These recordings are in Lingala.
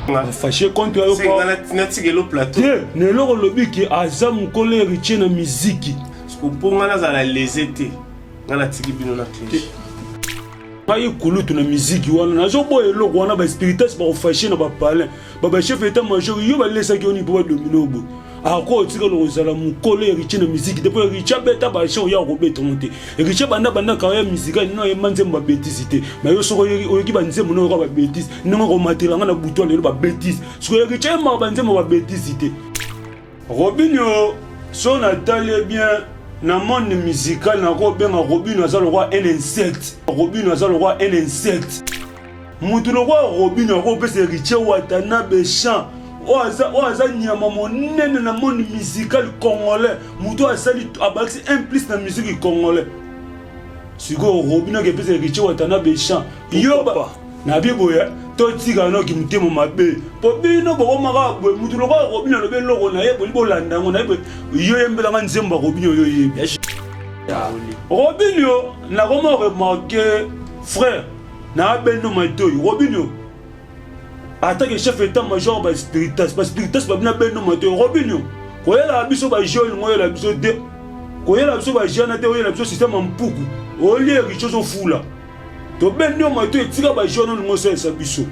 Bafâché contre yo. Natikelo plateau. Te, na eloko olobi ke aza mokolo héritier na miziki. Mpo nga nazala lese te, nga natiki bino na clé. Ngai kulutu na miziki wana, nazoboya eloko wana. Baspiritas bakofâcher na bapalin, babachef état major yo balesaki yo nini mpo badominer yo boye? Ako otikala kozala mokolo héritier na miziki te, mpo héritier abeta bachan oya kobetango te. Héritier banda banda carrière musicale no ayemba nzembo babêtises te. Mais yo soki oyoki banzembo no, oyoka babêtises ndenge okomatela nga na butu lelo, babêtises. Soki héritier ayembaka banzembo babêtises te. Robinio, so natali bien na monde musical, nakobenga Robinio aza lokwa un insecte. Robinio aza lokwa un insecte. Mutu lokwa Robinio akopesa héritier Watanabe chant, oyo aza nyama monene na monde musical congolais, moto oyo asali, abakisi un plus na musique congolais. Sikoyo Robinio akepesa héritier Watanabe chant, yo nabi boye, totika noki motema mabe, mpo bino bokomaka boye. Mutu lokola Robinio alobi eloko na ye, boli bolanda yango na ye boye. Yo yembelanga nzembo ya Robinio, yo yebi Robinio. Nakoma remarquer, frère, na bendo matoi. Robinio atake chef état major baspiritas, baspiritas babina bendo matoi. Robinio koyelaka biso bajeu, olingo oyela biso te, koyela biso bajeu te, oyela biso système ya mpuku, olie héritier ozofula. Tobendi yo matoi, etika bajeu wana olingo osalisa biso.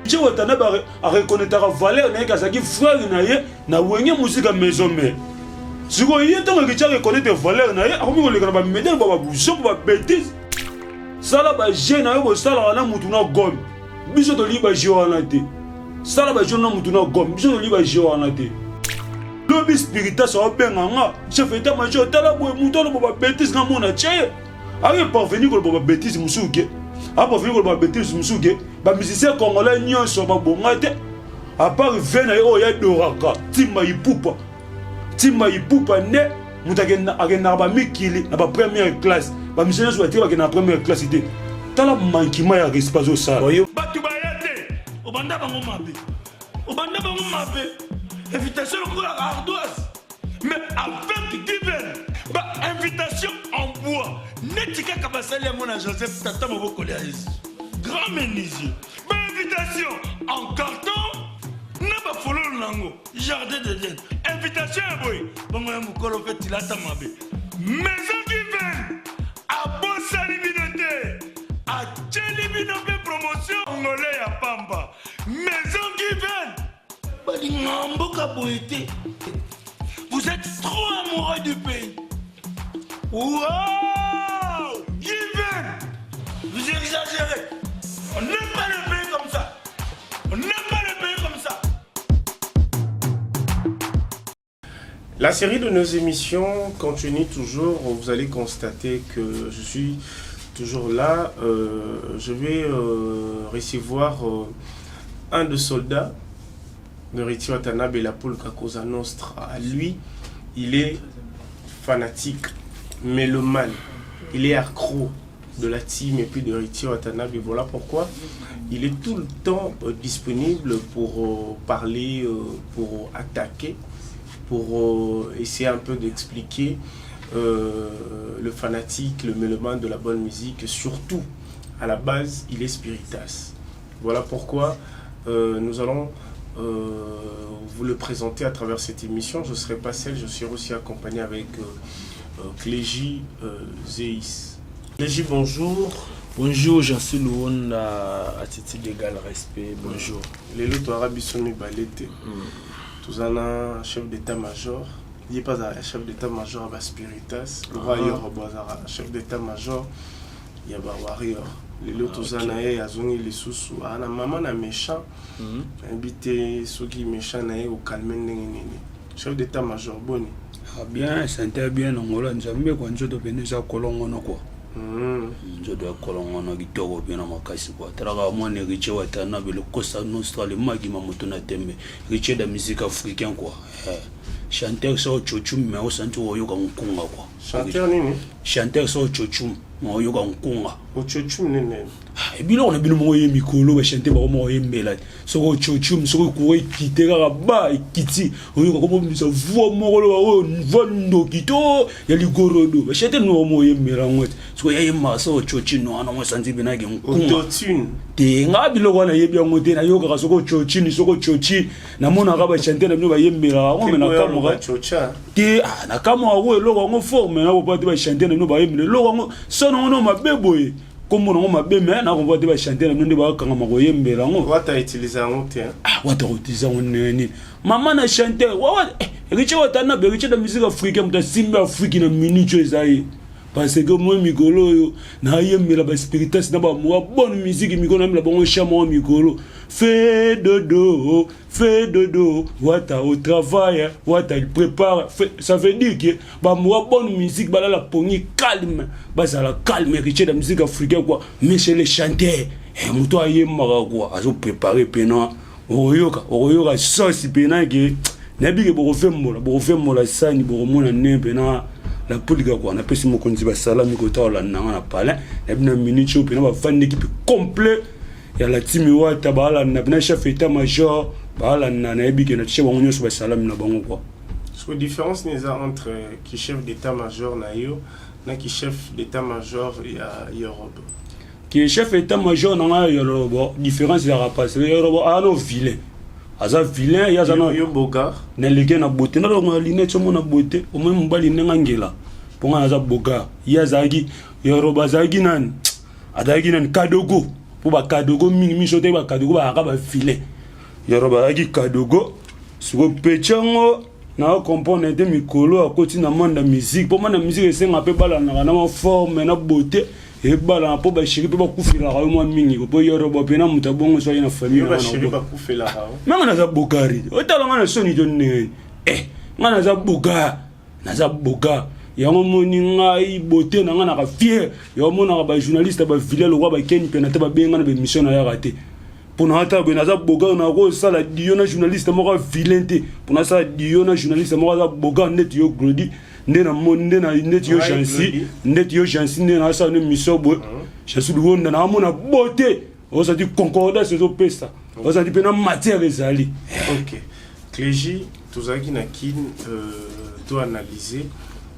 Héritier Watanabe areconnaîtraka valeur na ye, azalaki frère na ye na Wenge Musica Maison Mère. Sikoyo ye, ntango héritier areconnaître valeur na ye, akomi koleka na bamédia ba babuzopo, babêtises. Sala bajeu na yo, bosalaka na mutu na gomme. Biso tolingi bajeu wana te. Sala bajeu na mutu na gomme, biso tolingi bajeu wana te. Lobi spiritas aobenga nga chef état major, tala boye, mutu aloba babêtises, nga mona tie ye ake parvenir koloba babêtises mosusu, ke aparvenir koloba babêtises mosusu, ke bamusicien congolais nyonso babonga te, à part ve na ye oyo yadoraka Ntimba Ipupa. Ntimba Ipupa nde moto akendaka bamikili na bapremière classe. Bamusicien nyonso batiki bakenda na première classe te. Tala manquement ya respect azosala. Bato baya te, obanda bango mabe, obanda bango mabe. Invitation lokola ardoise, mais avec Given, bainvitation en bois, neti kaka basali yango na Joseph, tata mobokoli ya Yesu, grand menuisier. Bainvitation en carton na bafololo nango, jardin d'Eden. Invitation ya boye bongo ya mokolo mpe tilata mabe. Maison Given abosani bino te, atieli bino mpe promotion ngole ya pamba. Maison Given balinga mboka boye te. Vous êtes trop amoureux du pays. Wow, Given, vous exagérez. On n'aime pas le pays comme ça, on n'aime pas le pays comme ça. La série de nos émissions continue toujours. Vous allez constater que je suis toujours là. Je vais recevoir un de soldats de Héritier Watanabe, la poule Cosa Nostra. Lui, il est fanatique, mélomane. Il est accro de la team et puis de Héritier Watanabe. Voilà pourquoi il est tout le temps disponible pour parler, pour attaquer, pour essayer un peu d'expliquer le fanatique, le mélomane de la bonne musique. Surtout, à la base, il est spiritas. Voilà pourquoi nous allons vous le présenter à travers cette émission. Je ne serai pas seul, je serai aussi accompagné avec Clégie Zeis. Clégie, bonjour. Bonjour, Jean-Cy Luonda, attitude égale respect. Bonjour. Lelo toara biso mibale te. Toza na chef d'état-major. Ye mpe azalaka chef d'état-major ya baspiritas, lokwa Yorobo azalaka chef d'état-major ya bawarrior. Lelo toza na ye, azongi lisusu, aa na mama na méchant. Nayebi te soki méchant na ye kocalmer ndenge nini. Chef d'état-major, boni? Ah, bien, santé bien, na ngolo ya Nzambe kwa, nzoto pene eza kolongono kwa. Nzoto ya kolongono kitoko mpe na makasi kwa. Talaka mwana Héritier Watanabe, le Cosa Nostra, le magima, moto na tembe, Héritier da musique africain quoi. Eh, chanteur so chochum, mais osanti oyoka nkunga quoi. Chanteur nini? Chanteur so chochum, mais oyoka nkunga. Ochochum nini? Ah, biloko na bino moko ye mikolo bachante bango moko yembela soki ocochum soki courant ekite kaka ba ekiti oyoka komobimisa voi moko loba oyo voi ndoki to ya ligorodo bachante no moko yembela yango te soki yayembaka soki ocochi no wana ngo esanzi mpenake nkunga te nga biloko wana yebi yango te nayokaka soki ocochini soki ocochi namonaka bachante na bino bayembelaka yango me nakamwaka te ah, nakamwaka ko eloko yango forme nakopa te bachante na bino bayembela eloko yango son yango no mabe boye kombo nango mabe me na comprendre te ba chanteur na bino nde bakangama koyembela yango wata utilise yango te ah wata koutilize yango ndenge nini mama na chanteur wawa eh, Héritier Watanabe Héritier na musique africaine moto asimbi Afrique na minute oyo eza ye parce que moi mikolo oyo nayembela ba spiritas na bamoa bonne musique mikolo nayembela bango chant moko mikolo fe dodo Fait dodo, wata au travail, wata il prépare. Fait, ça veut dire que ba moi bonne musique balala pongi calme, bazala calme héritier de la musique africaine quoi. Mais chez les chanteurs, eh, moto ayembaka quoi, azo préparer pena. Oyoka, oyoka sauce pena ke nayebi ke bokofembola, bokofembola sani bokomona ne pena la pulika quoi. Napesi mokonzi basalami kota olanda nga na palais, nayebi na minute oyo pena bafandi équipe complet ya la team wata baalanda na chef état major baalanda nayebi ke na tie bango nyonso basalami na bango quoi. So différence nini eza entre ki chef d'état major na yo na ki chef d'état major ya Yorobo? Ki chef état major na ngai ya Yorobo différence ezalaka parce que Yorobo aza no vilain aza vilain ye aza no yo bogar naleki na beauté nalongola lunette omona beauté omoni mobali ndenge angela mpo ngai naza bogar ye azalaki Yorobo azalaki nani azalaki nani kadogo mpo bakadogo mingi miso te bakadogo bazalaka bafile yoro bazalaki kadogo siko peche yango na comprendre te mikolo akoti na manda musique mpo manda musique esenga mpe balandaka na maforme na beauté ebalana mpo basheri mpe bakufelaka yo mwa mingi mpo yorobo mpe na moto abongo soki na famille manga naza bogari otala nga na soni to ndenge eh nga naza bogari naza boga yango moni ngai beauté na ngai naka fier yango monaka ba journaliste ba villa lokwa ba ken mpe na te babenga na ba na yaka te mpo na ata boye naza boga nakosala dio na journaliste moko vilain te mpo nasala dio na journaliste moko aza boga ndeti yo glodi nde namoni nde na ndeti yo jansi ndeti yo jansi nde nasala no émission boye jansi luwonda naamona beauté ozali concordance ezopesa ozali mpe na matière ezali ok Clégie tozalaki na kin euh, to analyser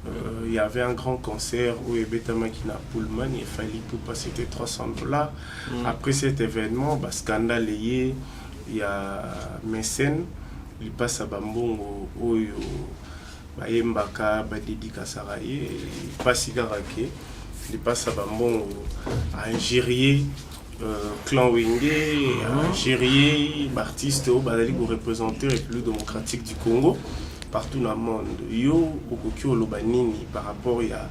euh, il y avait un grand concert où ebetamaki na Pullman il fallait pour passer c'était 300 dollars mm. après cet événement ba scandale eye ya mécène lipasa bambongo oyo bayembaka badedikasaka ye mpasi kaka ke lipasa bambongo injurier euh, clan Wenge injurier baartiste oyo bazali koreprésenter République démocratique du Congo partout na monde yo okoki oloba nini par rapport ya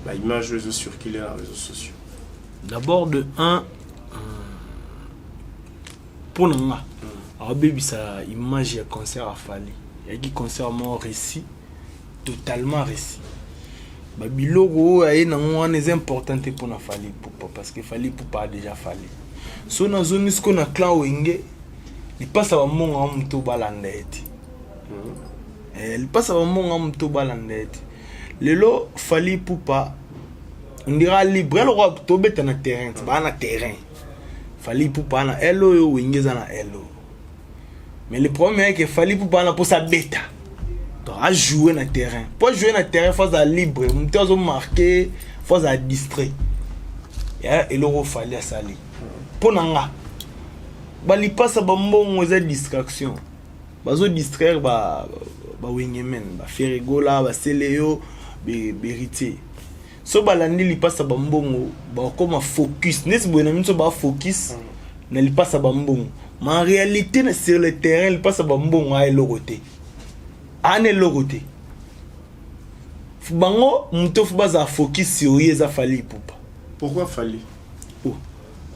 baimage oyo ezocircule na réseaux sociaux? D'abord de 1 mpo na nga aobebisa image ya concert afali eyaki concert moko réussi, totalement réussi. Babiloko oyo aye nango wana eza important te mpona Fally Ipupa parce que Fally Ipupa a déjà Fally. So nazongi sikoyo na clan Wenge, lipasa bambongo ya moto balanda ye te. Eh, lipasa bambongo ya moto balanda ye te. Lelo Fally Ipupa ondira libre eloko tobeta na terrain ti baa na terrain. Fally Ipupa na L oyo Wenge eza na L oyo. Mais le problème est que Fally Ipupa na posa beta. Donc a jouer na terrain. Pour jouer na terrain, faut être libre. Mutu azo marquer, faut être distrait. Ya eloko Fally asali. Mpo na nga balipasa bambongo eza distraction. Bazo distraire ba ba Wengemen, ba Ferre Gola, ba Celeo, Beritier. So balandi lipasa bambongo bakoma focus neti boye na miso ba focus na lipasa bambongo mais en réalité na sur le terrain lipasa bambongo a eloko te ana eloko te bango moto fo bazala focus sur ye eza Fally Ipupa. Pourquoi Fally? Oh.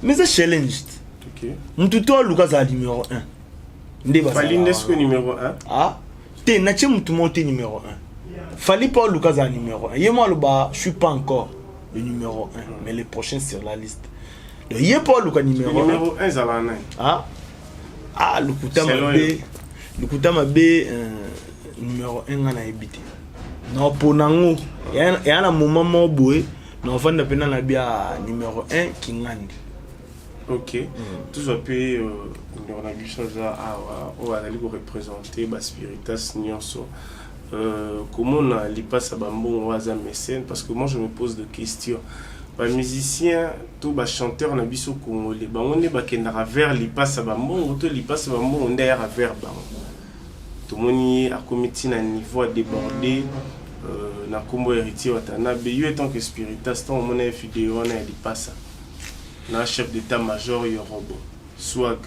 Mais eza challenge. Okay. Motu to aluka azala numéro 1 nde Fally nde sikoyo numéro 1 ah te natie motu moko te numéro 1 Fally mpo aluka azala numéro 1 ye mo aloba je suis pas encore le numéro 1 mais le prochain sur la liste. Donc ye mpo aluka numéro 1. Numéro 1 ezala nani? Ah ah lokuta mabe, lokuta mabe numéro 1 nga nayebi te. Na mpona ngo ya na moment moko boye na ovanda mpena na bia numéro 1 Kingandi. Ok, tozwa mpe ndeko na biso aza awa oyo azali korepresente baspiritas nyonso. Komona lipasa bambongo oyo aza mécène, parce que moi je me pose de questions: bamusicien to bachanteur na biso congolais, bango nde bakendaka vers lipasa bambongo to lipasa bambongo nde ayaka vers bango? Tomoni ye akomi ntina niveau adébordé na nkombo Héritier Watanabe. Yo etant que spiritas, ntango omona ye video wana ya lipasa na chef d'état major Yorobo Swag,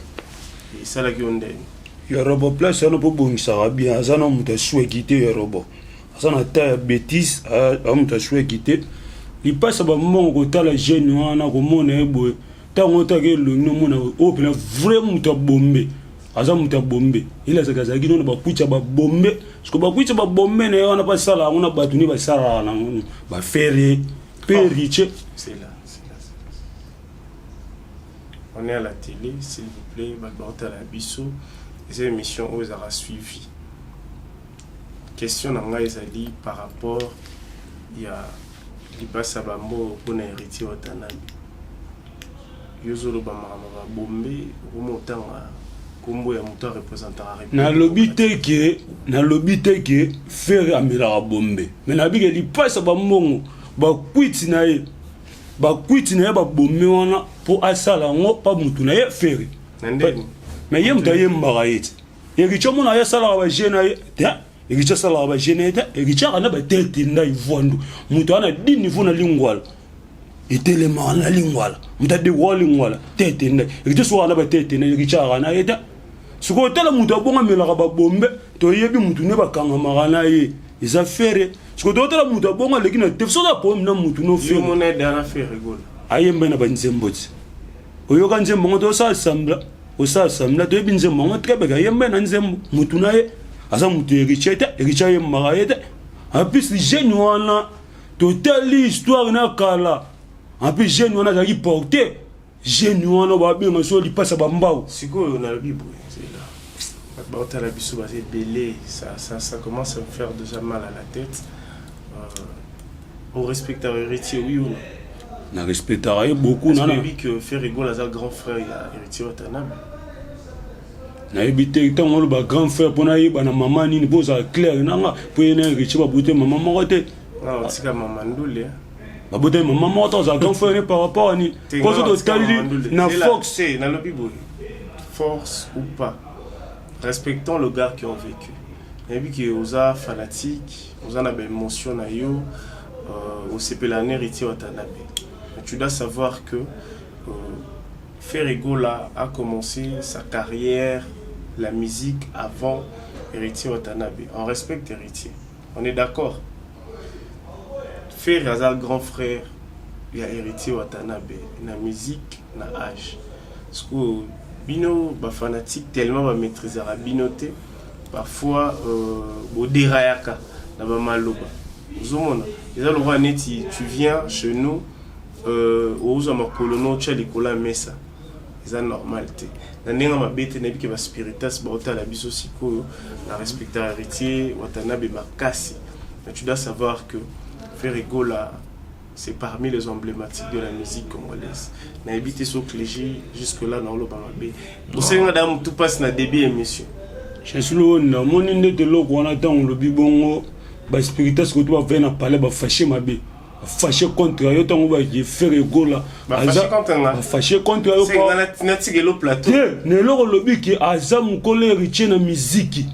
esalaki yo ndeni? Yorobo, place wana mpo bongisaka bien, aza na moto asweki te. Yorobo aza na ta ya bétise, aza moto asweki te. Lipasa bambongo, kotala jeune wana, komona ye boye, ntango otaka elongi, nomona oyo mpena vrai moto abombe, aza moto abombe. Ele azalaki, azalaki nono bakwiti ya babombe, parce que bakwiti ya babombe na ye wana basala yango na bato nde basalaka nango bafere mpe riche. C'est là, c'est là, c'est là. On est à la télé, s'il vous plaît, bato baotala biso. Eza émission oyo ezalaka suivi. Question na ngai ezali par rapport ya lipasa bambongo mpona Héritier Watanabe. Yo ozoloba makambo babombe, okoma otanga nkombo ya moto arepresentaka. Nalobi te ke Ferre amelaka bombe, mais nalobi ke lipasa bambongo, bakwiti na ye, bakwiti na ye babombe wana mpo asala yango mpa mutu na ye Ferre. Na ndeni? Mais ye moto ayembaka ye te. Héritier, omona ye asalaka baje na ye te. Héritier asalaka baje na ye te. Héritier aka na batete ndai vwandu, moto aza na 10 niveau na lingwala, etelemaka na lingwala, moto adekoka lingwala tete ndai. Héritier soki aka na batete ndai, Héritier aka na ye te. Sikoyo tala, moto abongo amelaka babombe, toyebi motu nde bakangamaka na ye eza Ferre. Sikoyo totala moto abongo aleki na te, soki aproblème na motu no Yo Ferre. Mona ede ana Ferre Gola. Ayemba na banzembo ti oyoka nzembo yango, tosala sambla, osala sambla, toyebi nzembo yango très bien. Ayemba na nzembo, motu na ye aza motu Héritier te. Héritier ayembaka ye te. En plus jeune wana, totali histoire na kala, en plus jeune wana azalaki porte, jeune wana babenga so lipasa bambao. Sikoyo nalobi boye, nzela bato baotala biso baza ebele, ça commence à me faire déjà mal à la tête. On respecte Héritier, oui ou non? Na respectaka ye beaucoup. Est-ce nana que que Ferre Gola aza grand frère ya Héritier Watanabe? Nayebi te. Ntango oloba grand frère, mpo nayeba na mama nini, mpo ozala clair nanga, mpo ye na Héritier babute mama moko te. Nga otika mama ndule. Babotami mama moko te, ozala grand frère ne par rapport à nini? Mpo so totali na force. Te, nalobi boye, force ou pas, respectons le gars qui ont vécu. Nayebi ke oza fanatique, oza na baémotion na yo, osepela na Héritier Watanabe, mais tu dois savoir que Ferre Gola a commencé sa carrière, la musique, avant Héritier Watanabe. On respecte Héritier, on est d'accord? Ferre aza grand frère ya Héritier Watanabe na musique, na âge. Parce que bino bafanatique, tellement bamaîtrisaka bino te, parfois boderayaka na bamaloba. Ozomona eza lokola neti tu viens chez nous, ozwa makolo no otya likolo ya mesa, eza normal te. Na ndenge mabe te, nayebi ke baspiritas baotala biso sikoyo. Na respecter Héritier Watanabe makasi, mais tu dois savoir que Ferre Gola, c'est parmi les emblématiques de la musique congolaise. Nayebi te so clégi jusque là naoloba mabe, osenga da motu mpasi na début émission. Chasilo, namoni ndete eloko wana, ntango olobi bongo, baspiritas koto bavai na palais, bafâché mabe, bafâché contre yo. Ntango baki Ferre Gola Bafâché contre nga? Bafâché contre yo. Natikelo plateau. Te, na eloko olobi ke aza mokolo Héritier na miziki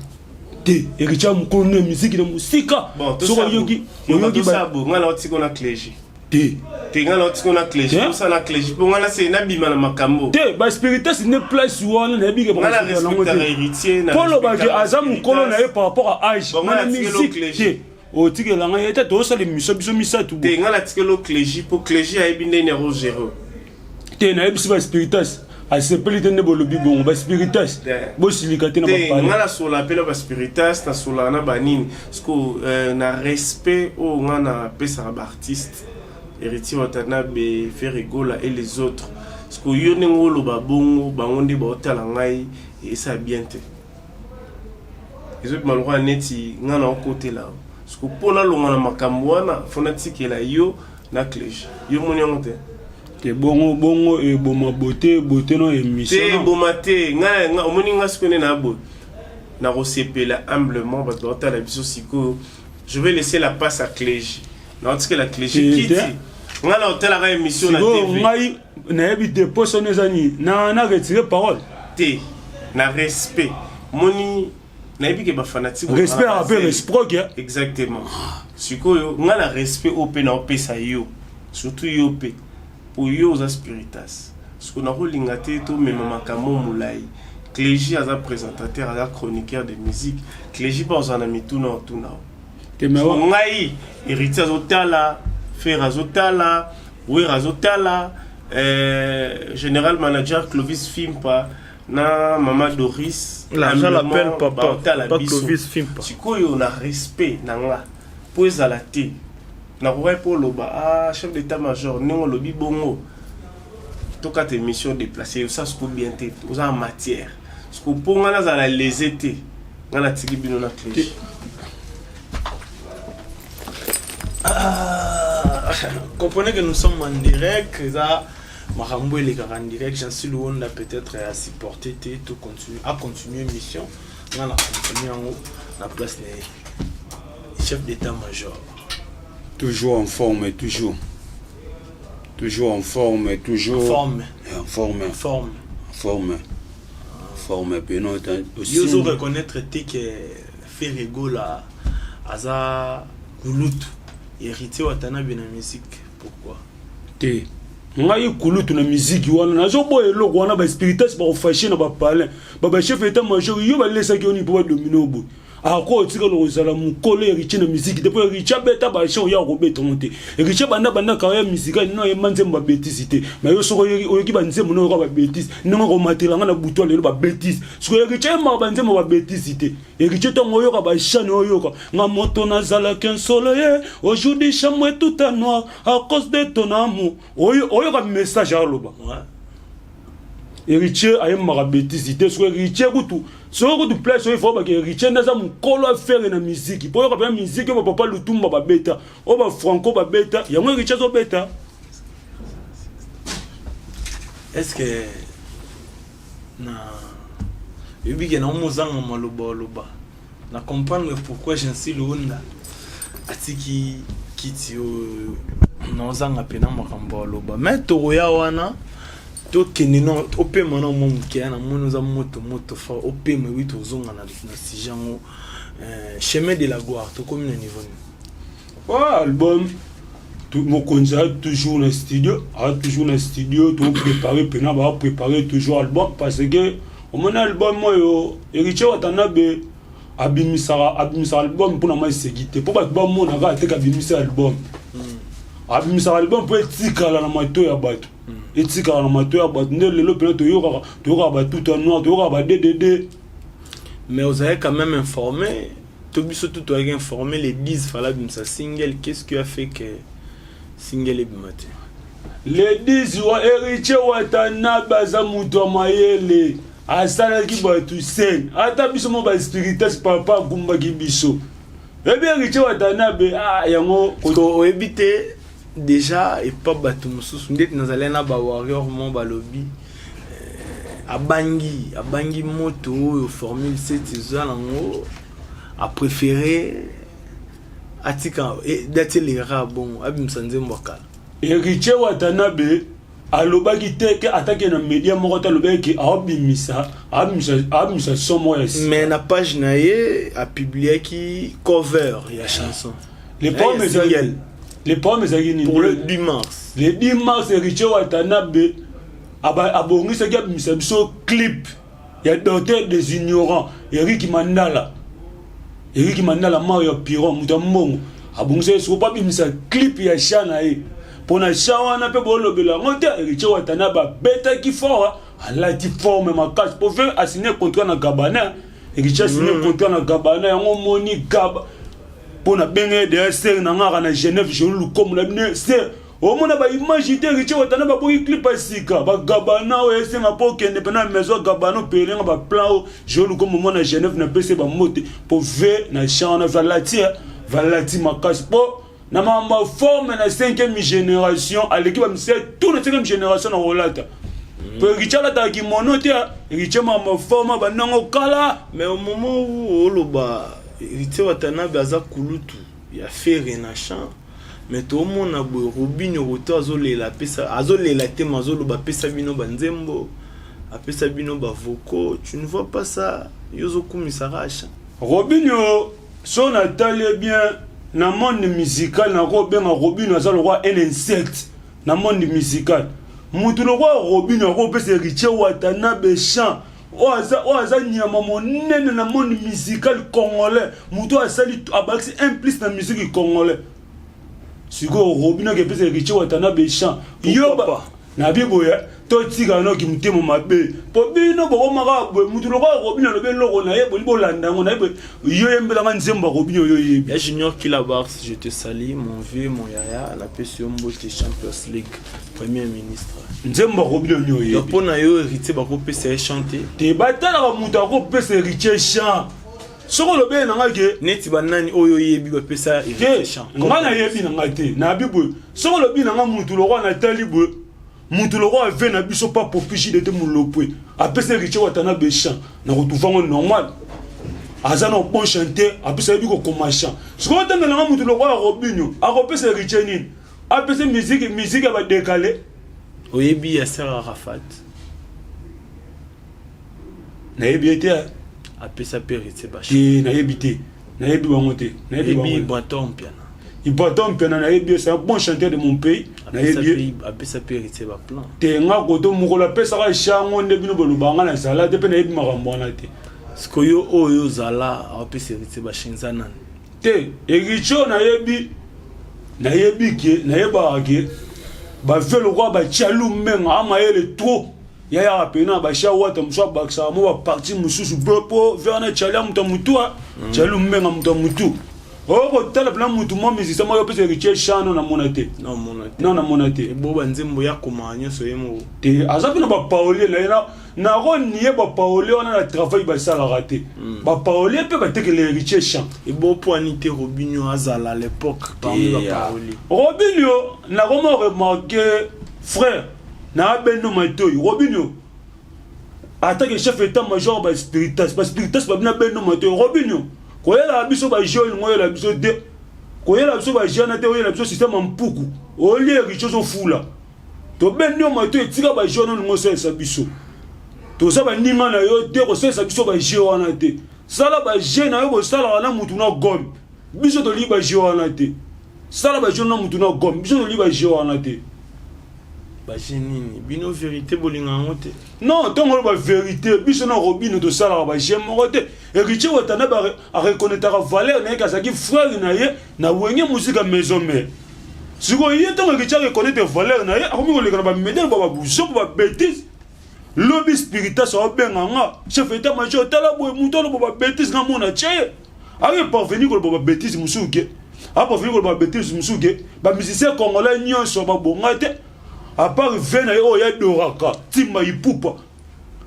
te, Héritier mokolo na miziki na mosika. Soki oyoki, oyoki nga na otiko na clégi. Te. Te, nga na otiko na clégi, osala na clégi mpo nga nase nabima na makambo. Te, baspiritas nde place wana nayebi ke Nga na respectaka Héritier. Mpo olobaki aza mokolo na ye par rapport à âge na musique te, otikela ngai ete tozosala émission biso misato. Te, nga natikeli clégi mpo clégi ayebi ndeni akogérer. Te, nayebisi baspiritas, asepeli te nde bolobi bongo. Baspiritas, bosilika te na bapale. Nga nasola mpe na baspiritas, nasolaka na banini, parce que na respect oyo nga napesaka baartiste, Héritier Watanabe, Ferre Gola et les autres. Parce que yo ndenge oloba bongo, bango nde baotala ngai, esa bien te. Ezobima lokola neti nga na okotela, parce que mpo nalonga na makambo wana, fo natikela yo na clége. Yo moni yango te. Te bongo bongo eboma beauté beauté no émission. Te eboma te ngai omoni ngai sikoyo nde na boye nakosepela humblement bato baotala biso sikoyo je vais laisser la passe à Clégie naotikela Clégie kiti ngai naotalaka émission na TV ngai nayebi te poso no eza nini na na retire parole te na respect moni nayebi ke bafanatike respect aka mpe réciproque exactement sikoyo ngai na respect oyo mpe naopesa yo surtout yo mpe po yo oza spiritas sikoyo nakolinga te tomema makambo molai Clégie aza présentateur aza chroniqueur de musique Clégie mpe ozala na mituna otuna ngai héritier azotala Ferre azotala Werra azotala euh, général manager Clovis Fimpa na mama Doris l'argent l'appelle papa papa Clovis Fimpa sikoyo na respect na nga po ezala te nakokaki mpo oloba ah, chef d'état major ndenge olobi bongo tokata émission déplacé osa siko bien te oza na matière siko mpo nga nazala lese te nga natiki bino na clé ah, comprenez que nous sommes en direct eza makambo elekaka en direct jansi luwonda peut-être a supporter te to continue a continuer mission nga na continue yango na place na ye chef d'état major toujours en forme toujours toujours en forme toujours en forme en forme en forme en forme forme peno yo ozo reconnaître te ke Ferre Gola aza kulutu héritier Watanabe na musique pourquoi te ngai kulutu na miziki wana nazoboya eloko wana baspiritas bakofashe na bapalin babachef etat major yo balesaki yo nini mpo badomine oboye ako otikala kozala mokolo héritier na miziki te mpo héritier abeta bachan oya kobeta ngo te héritier banda banda carrière musicale no ayemba nzembo babetise te mais yo soki oyoki banzembo no oyoka babetise ndenge okomatela nga na butu lelo babetise soki héritier ayembaka banzembo babetise te héritier ntango oyoka bachan oyoka nga moto nazalaki nsolo ye aujourd'hui chambre tout à noir à cause de ton amour oyoka message aloba Héritier ayembaka betise te soki héritier kutu soki kutu place oyo ifo bake héritier nde aza mokolo afere na miziki mpo oyoka mpenza miziki oyo bapapa lutumba babeta oyo bafranco babeta yango héritier azobeta est ce que na oyebi ke nango mozanga maloba oloba na comprendre pourquoi Jancy Luunda atiki kiti oyo naozanga mpena makambo aloba mais tokoya wana tokende na opema na mwa moke ya namoni oza moto moto fa opema ewi tozonga na, na sujet yango euh, chemin de la gloire tokomi na niveau nini oh, album mokonzi aza toujours na studio aza toujours na studio toprépare mpena baprépare toujours album parce que omoni album oyo héritier watanabe abimisaka abimisaka album mpona maseki te mpo bato bamonaka ateka abimisi album hmm. abimisaka album mpo etikala na mato ya bato hmm. etikala na mato ya bato nde lelo mpena toyokaka toyokaka batuta noir toyokaka ba ddd mais ozalaki quand même informé to biso tout toyaki informé les 10 fala abimisa single qu'est ce qui a fait que single ebima te le 10 wa héritier watanabe aza moto ya mayele asalaki bato scène ata biso mo baspiritas papa agumbaki biso ebi héritier watanabe ah, yango oyebi te déjà epa bato mosusu ndeti nazali na bawarrior mo balobi eh, abangi abangi moto oyo formule 7 eza nango apréféré atika eh, dati elekaka bongo abimisa nzembo ya kala héritier watanabe alobaki te ke atake na media moko te alobaki ke aobimisa abimisa son moko ya mais na page na ye apubliaki cover ya chanson le problème ezali le problème ezalaki nini pour le 10 mars le 10 mars héritier watanabe abongisaki abimisa biso clip ya docteur des ignorants Eric Mandala Eric Mandala Mario Piron moto ya mbongo abongisaki soko mpo abimisa clip ya sha na ye mpo na sha wana mpe bolobela yango te Héritier Watanabe abetaki fort alati forme makasi mpo fe asigne contrat na Gabana Héritier asigne mm. contrat na Gabana yango moni Gaba mpo na benge ye deya sere na ngaka na Genève Jolu Lukomo na bino sere omona ba image te Richie Watana baboki clip ya sika ba Gabana oyo esenga mpo okende mpe na maison ya Gabana opelenga ba plan oyo Joe Lukombo mwana Genève na pese ba mbote mpo ve na champ wana valati valati makasi mpo. Na makambo ya forme na 5e génération aleki bamusicien tout na 5e génération na kolata. Po Héritier alataka kimono te. Héritier, makambo ya forme bandango kala. Mais au moment où oloba Héritier Watanabe aza kulutu ya Ferre na chant, mais toomona boye Robinio koto azolela, apesa, azolela te, ma azoloba apesa bino banzembo, apesa bino bavocaux. Tu ne vois pas ça? Yo ozokumisaka acha. Robinio, so natali bien na monde musical, nakobenga Robinio aza lokwa un insecte na monde musical. Mutu lokwa Robinio akopesa Héritier Watanabe chant, oyo aza nyama monene na monde musical congolais, mutu oyo asali, abakisi un plus na musique congolais. Sikoyo Robinio akepesa Héritier Watanabe chant, yo pas? Nabi boye, totika noki motema mabe, mpo bino bokomaka boye. Mutu lokola Robinio alobi eloko na ye, boli bolanda yango na ye boye. Yo yembelanga nzembo ya Robinio, yo yebi. Ya Junior Kilabars, je te salue, mon vieux, mon yaya, napesi yo mbote, Champions League, premier ministre. Nzembo ya Robinio ni Donc oyebi? Mpo na yo, Héritier bakopesa ye chant te? Te, batalaka moto akopesa Héritier chant. Soki olobi ye nanga ke Neti banani oyo oyebi bapesa te? Héritier chant? Nga nayebi na ngai te. Nayebi boye, soki olobi nanga mutu lokwa, natali boye, mutu lokwa ave na biso pa popishide te, molopwe apesa Héritier Watanabe chant, na kotuvango normal, aza na bon chanteur, apesa, yebi kokoma chant. Sikoyo otangelanga mutu lokwa ya Robinio akopesa Héritier nini? Apesa musique, musique ya badekale. Oyebi Yasser Arafat? Nayebi ye te. Apesa mpe Héritier bachant? Te, nayebi te, nayebi bango te, nayebi Oyebi bango. Ibrator Mpiana? Ibrator Mpiana, nayebi ye, c'est un bon chanteur de mon pays, Apesa nayebi ye. Apesa mpe Héritier baplan? Te, nga koto mokolo apesaka shango nde bino bolobanga, nazala te mpe nayebi makambo wana te. Sikoyo oyo ozala aopesa Héritier bachant eza nani? Te, Héritier oyo nayebi, nayebi ke nayebaka ke bave lokwa batialu mbenga amayele trop, yayaka pena basha wata mosu abakisaka mo baparti mosusu po ve wana tiali ya moto ya motu, tialu mbenga moto ya motu okotala mpena motu mwa musicien moko opesa Héritier chano, namona te. Naomona te. Non, namona te. Ebo banzembo ya komaka nyonso ye moko? Te, aza mpe na baparolier na ye. Nakonie baparolier wana na travail basalaka te. Baparolier mpe batekela Héritier chant. Ebo mpo ani te Robinio azala à l'époque parmi baparolier? Robinio, nakoma remarquer, frère, na beno matoi, Robinio atake chef état major baspiritas, baspiritas babina beno matoi. Robinio koyelaka biso bajeu, olingo oyela biso te, koyela biso bajeu na te, oyela biso système ya mpuku, olie Héritier ozofula. Tobendi yo matoi, etika bajeu wana olingo osalisa biso. Toza baninga na yo te, kosalisa biso bajeu wana te. Sala bajeu na yo bosalaka na mutu na gomme, biso tolingi bajeu wana te. Sala bajeu na mutu na gomme, biso tolingi bajeu wana te. Bajeu nini? Bino vérité bolinga yango te. Non, ntongo oloba vérité, biso na Robino tosalaka bajeu moko te. Héritier Watanabe areconnaîtraka valeur na ye, azalaki frère na ye na Wenge Musica Maison Mère. Sikoyo ye, ntongo Héritier areconnaître valeur na ye, akomi koleka na bamédele ba babuzopo, babêtise. Lobi spiritas aobenga nga chef état major, tala boye, moto aloba babêtise, nga mona tie ye ake parvenir koloba babêtise mosusu ke aparvenir koloba babêtise mosusu ke bamusicien congolais nyonso babonga te, à part ve na ye oyo yadoraka Ntimba Ipupa.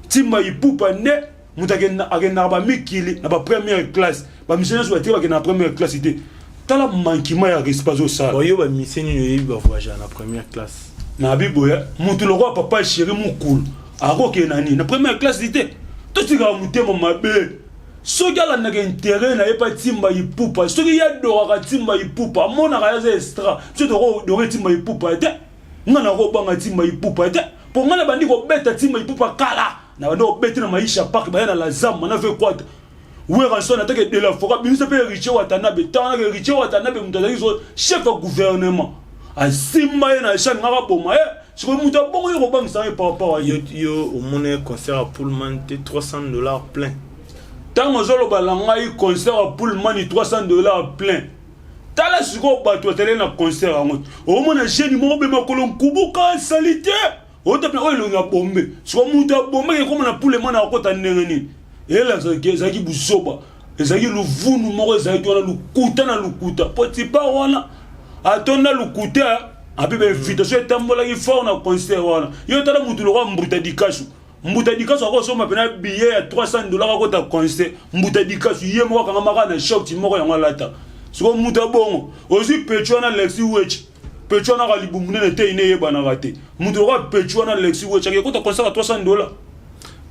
Ntimba Ipupa nde moto akendaka bamikili na bapremière classe. Bamusicien nyonso batiki bakenda na première classe te. Tala manquement ya respect azosala. Oyo bamusicien nini oyebi bavoyage na première classe? Na biboya, motu lokola Papa Chéri mokulu akokende na nini na première classe te? Totikaka motema mabe. Soki alandaka intérêt na ye mpa Ntimba Ipupa, soki ye adoraka Ntimba Ipupa, amonaka ye aza extra, biso tokodore Ntimba Ipupa te. Nga nakobanga Ntimba Ipupa te, mpo nga na bandi kobeta Ntimba Ipupa kala, na bandi kobeta na Maisha Park, baya na Lazamba na V4 Werrason atake de la Forêt, bimisa mpe Héritier Watanabe. Ntango Héritier Watanabe moto azalaki so chef ya gouvernement, asimba ye na chan, ngaka boma ye. Sikoyo moto abongo ye kobangisa ye par rapport a yo, yo omona concert ya Pullman te, 300 $ plein? Ntango ozoloba na ngai concert ya Pullman, 300 $ plein, tala sikoyo bato batali na concert yango. Omona jeune moko be makolo nkubuka sali te, otapena oyo elongi ya bombe. Sikoyo moto ya bombe ekoma na Pullman, akota ndenge nini? Eyelakisaki ezalaki buzoba, ezalaki luvunu moko, ezalaki wana lukuta na lukuta, po tipa wana atonda lukuta. Ape bainvitation etambolaki fort na concert wana. Yo tala mutu lokwa Mbuta Dikasu. Mbuta Dikasu akosomba mpena billet ya 300 $ akota concert? Mbuta Dikasu ye moko akangamaka na short moko yango alata. Sikoyo moto ya bongo ozwi pecho wana Lexi Wech, pecho wana ka libumu nene te, ine eyebanaka te. Moto lokola pecho wana Lexi Wech akekota concert ya $300.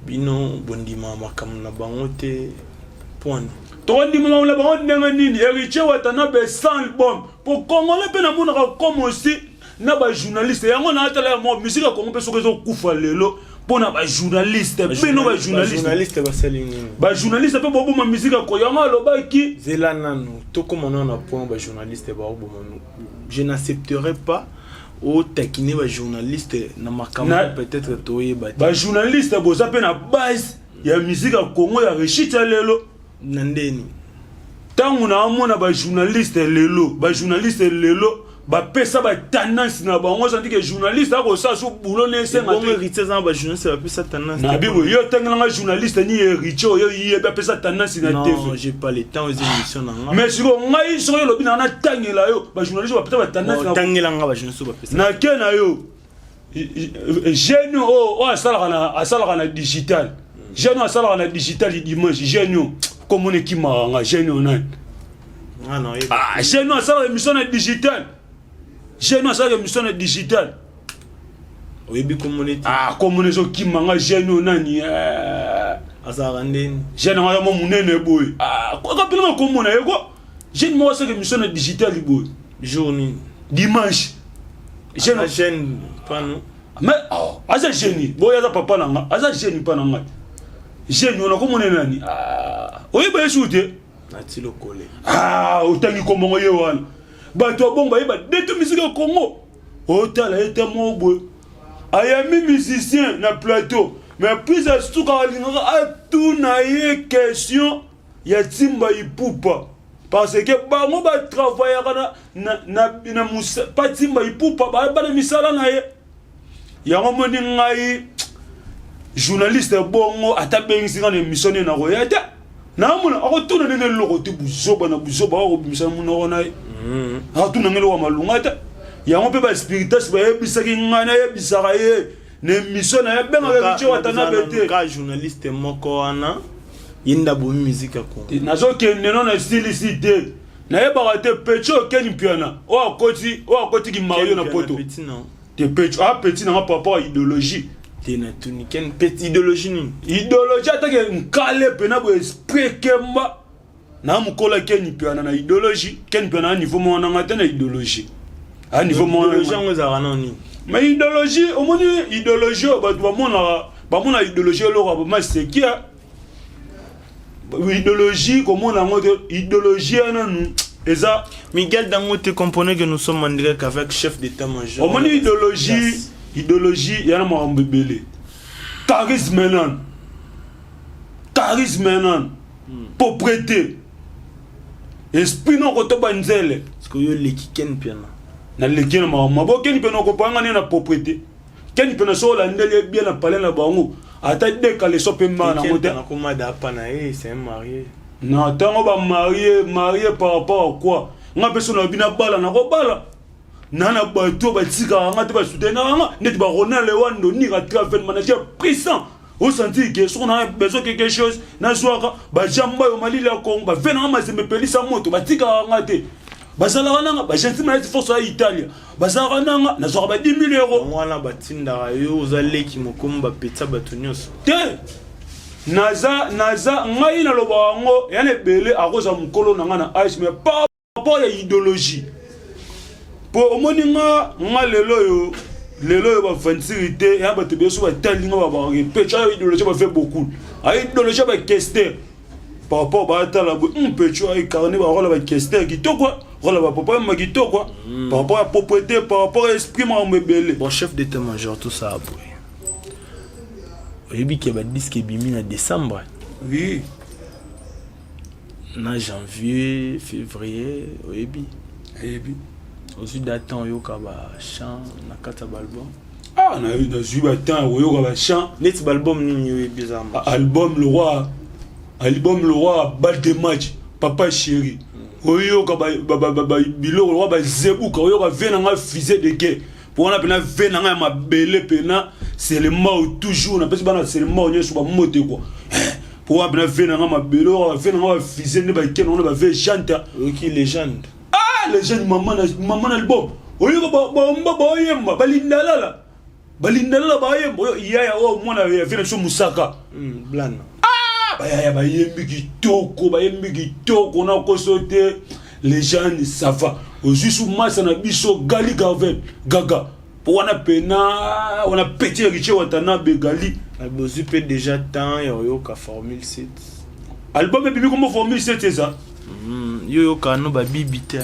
Bino bondima makambo na bango te pwani? Tokondima makambo na bango ndenge nini? Héritier Watanabe sans album po congolais mpe namonaka comme aussi na bajournaliste yango na atala ya moko musique ya Congo mpe soki ezokufa lelo mpo na bajournaliste. Bino bajournaliste basali nini? Bajournaliste mpe boboma musique ya Congo. Yango alobaki. Zela nanu, tokóma nano na point bajournaliste baoboma. Je n'accepterai pas otakine bajournaliste na makambo peut-être toyeba te. Bajournaliste boza mpe na base ya musique ya Congo ya réussite ya lelo. Na ndeni? Ntango naamona bajournaliste lelo, bajournaliste lelo bapesa batendance na bango, sandi ke journaliste akosala so boulot na esenga. Bongo Héritier aza na bajournaliste bapesa tendance? Na bibo yo otangelanga journaliste ni Héritier oyo yebi apesa tendance na TV. Non, j'ai pas le temps, eza émission na nga. Mais sikoyo ngai soki olobi na natangela yo bajournaliste bapesa batendance na Otangelanga bajournaliste bapesa. Nake na yo jeune oyo asalaka na digital, jeune oyo asalaka na digital dimanche, jeune oyo komona ekimaka nga, jeune oyo nani? Nga na oyeba. Ah, jeune oyo asalaka émission na digital, jeune oyo asalaka émission na digital. Oyebi komona ete? Ah, komona ezokima nga, jeune oyo nani eh? Azalaka ndeni? Jeune yango aza mwa monene boye. Ah, kapelanga komona ye ko jeune moko asalaka émission na digital boye. Jour nini? Dimanche. Jeune, jeune pano. Mais oh, aza jeune boye, aza papa na nga, aza jeune mpa na ngai. Jeune wana komona nani? Ah, oyeba ye su te. Nati lokole. Ah, otangi kombongo ye wana. Bato ya bongo bayeba deto musique ya Congo. Otala ye te moko boye ayambi musicien na plateau, mais plus asuka alingaka atuna ye question ya Ntimba Ipupa, parce que bango batravaillaka na pa Ntimba Ipupa, bayeba na misala na ye. Yango moni ngai journaliste bongo ata bengisi nga na émission nini, nakoya te. Naamona akotuna ndenge eloko te, buzoba na buzoba akobimisa na monoko na ye. Akotuna ndenge eloko ya malunga te. Yango mpe baspiritas bayebisaki ngai nayebisaka ye na émission na ye abengaka Héritier Watanabe te. Ka journaliste moko wana, ye nde abomi musique ya Congo. Nazokende no na esilisi te, nayebaka te pecho okeni mpiana oyo akoti, oyo akotiki mario na poto. Petit non. Te, pecho a petit nanga par rapport à idéologie. Te, na tuni Ken petit idéologie nini? Idéologie atake nkale pena boye, esprit ekemba na mokolo. Ken Mpiana na idéologie, Ken Mpiana na niveau moko nanga te na idéologie, a niveau moko. Idéologie yango ezalaka nao nini? Mais idéologie, omoni idéologie oyo bato bamonaka, bamona idéologie eloko ya bamasekia. Idéologie komona yango te, idéologie ya nanu eza. Miguel Dangote, comprenez que nous sommes en direct avec chef d'état-major. Omoni idéologie, idéologie ya na makambo ebele. Charisme nanu, charisme nanu, propreté, esprit noko to banzele. Parce que yo leki Ken Piana. Naleki na makambo mabo. Ken mpe nakopanga nde na propreté. Ken mpe na so olandeli ye bien na palais na bango, ata dekale so mpe mbaa nango te. Nakoma dapa na ye, c'est un marié. Na ntango bamarie, marie par rapport à quoi? Nga mpe so na bino bala, nakobala na bato oyo batikaka nga te, basoutenaka nga neti baronald Lewando Nira Travel manager puissant. Osentir ke soki na besoin quelque chose, nazwaka bajamba oyo malili ya Kongo bave nanga mazembe epelisa moto, batikaka nga te, bazalaka nanga bagentil neti force ya Italia, bazalaka nanga, nazwaka ba 10 000 euros. Yango wana batindaka yo, oza leki mokomi bapetisa bato nyonso. Te, naza ngai nalobaka yango ya na ebele. Akozala mokolo na ngai na age, mais par rapport ya idéologie, mpo omoni nga lelo oyo bavantiri te ya bato ebele so batali nga babarepete ayo idéologie bafe beaucoup ayo idéologie bakester par rapport batala boye mpecho aincarne barole bakester kitoko, role bapapa yamba kitoko par rapport ya propreté, par rapport ya esprit, makambo ebele. Bon, chef d'état-major, tout ça boye, oyebi ke badisque ebimi na décembre? Oui. Na janvier, février, oyebi? Ayebi. Ozwi da temps oyoka bachant na kati ya baalbum? Ah, nazwi batemps ya koyoka bachant. Neti baalbum nini oyebi eza? Album le roi, album le roi, balle de match, papa chéri, oyoka biloko lokwa bazebuka, oyoka ve na nga fusée de guerre, mpo wana mpena ve na nga ya mabele mpena Selemao. Toujours napesi bana Selemao nyonso bamote kua. Mpo wapi na vie na nga mabele oyo bavie na nga bafise nde bake nango na bavie chanta. Oyoki legende? Ah, legende, mama na mama na album. Oyoka bomba baoyemba balindalala balindalala bayemba oyo yaya oyo mwana ya vie na biso mosaka. Blana. Ah, bayaya bayembi kitoko, bayembi kitoko na koso te. Legende, ça va. Ozwi su masa na biso Gali Garvel Gaga, po wana pena wana petit Héritier Watanabe Gali. Bozwi mpe déjà temps ya oyoka Formule 7? Album ebimi kombo Formule 7 eza. Yo yoka no babibi te?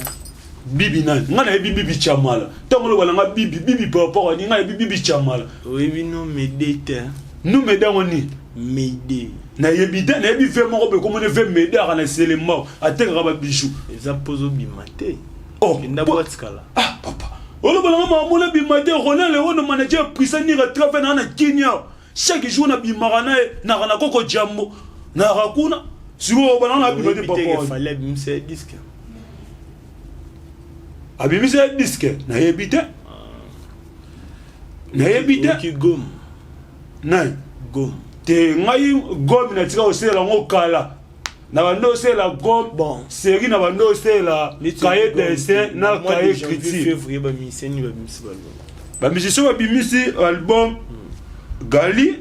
Bibi nani? Ngai nayebi Bibi Chamala. Ntango oloba nanga bibi bibi par rapport ani, ngai nayebi Bibi Chamala. Oyebi no Mede te? Nu Mede yango nini? Mede. Nayebi te. Nayebi ve moko boye komoni ve Mede aka na Selembao, atekaka babiju. Eza mpo ozobima te. Oh, kenda boîte kala. Ah papa, oloba nanga makambo bima te. Ronel Ewono, manager Prisa Nira Trave na na Kinia, chaque jour nabimaka na ye, naka na koko jambo, naka kuna. Sikoyo oloba nanga nabima te? Oyebi te ke papa. Fally abimisa disque? Abimisa disque? Nayebi te, nayebi te. Oyoki Gome? Nani? Gome. Te, ngai gomme natika kosalela yango kala. Na bando osalela gomme. Bon. Série na bando osalela cahier dessin na cahier critique. Février, bamusicien nini babimisi balbum? Bamusicien babimisi album: Gali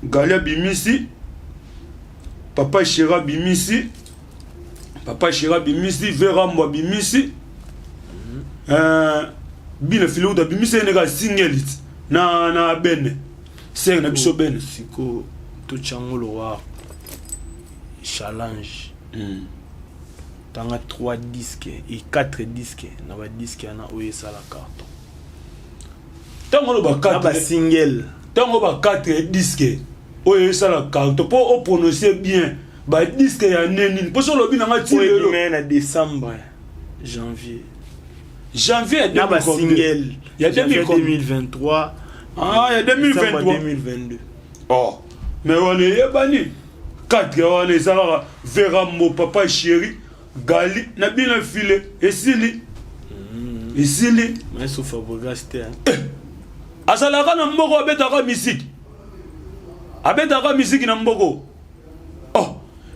Gali abimisi, Papa Chéri abimisi, Papa Chéri abimisi, Verambo abimisi, Bina Filouta abimisi ye ndenge asingeli ti na bene sere na biso bene. Sikoyo totyango lowa challenge. Tanga 3 disques et 4 disques na badisque wana oyo esala carton. Ntango oloba na basingle. Ntango ba 4 disque oyo esala carton, mpo oprononce bien badisque ya nde nini? Mpo so olobi nanga ti oyo lelo ebima na décembre, janvier. Janvier ya na 2000 basingle. Ya janvier 2000 2023. Ah, ya décembre 2023. 2022. Oh, mais wana eyebani, 4 wana eza kaka Verambo, Papa Chéri, Gali na bino file, esili, esili. Maestro Fabregas te, hein? Azalaka na mboko, abetaka misiki, abetaka misiki na mboko. Oh,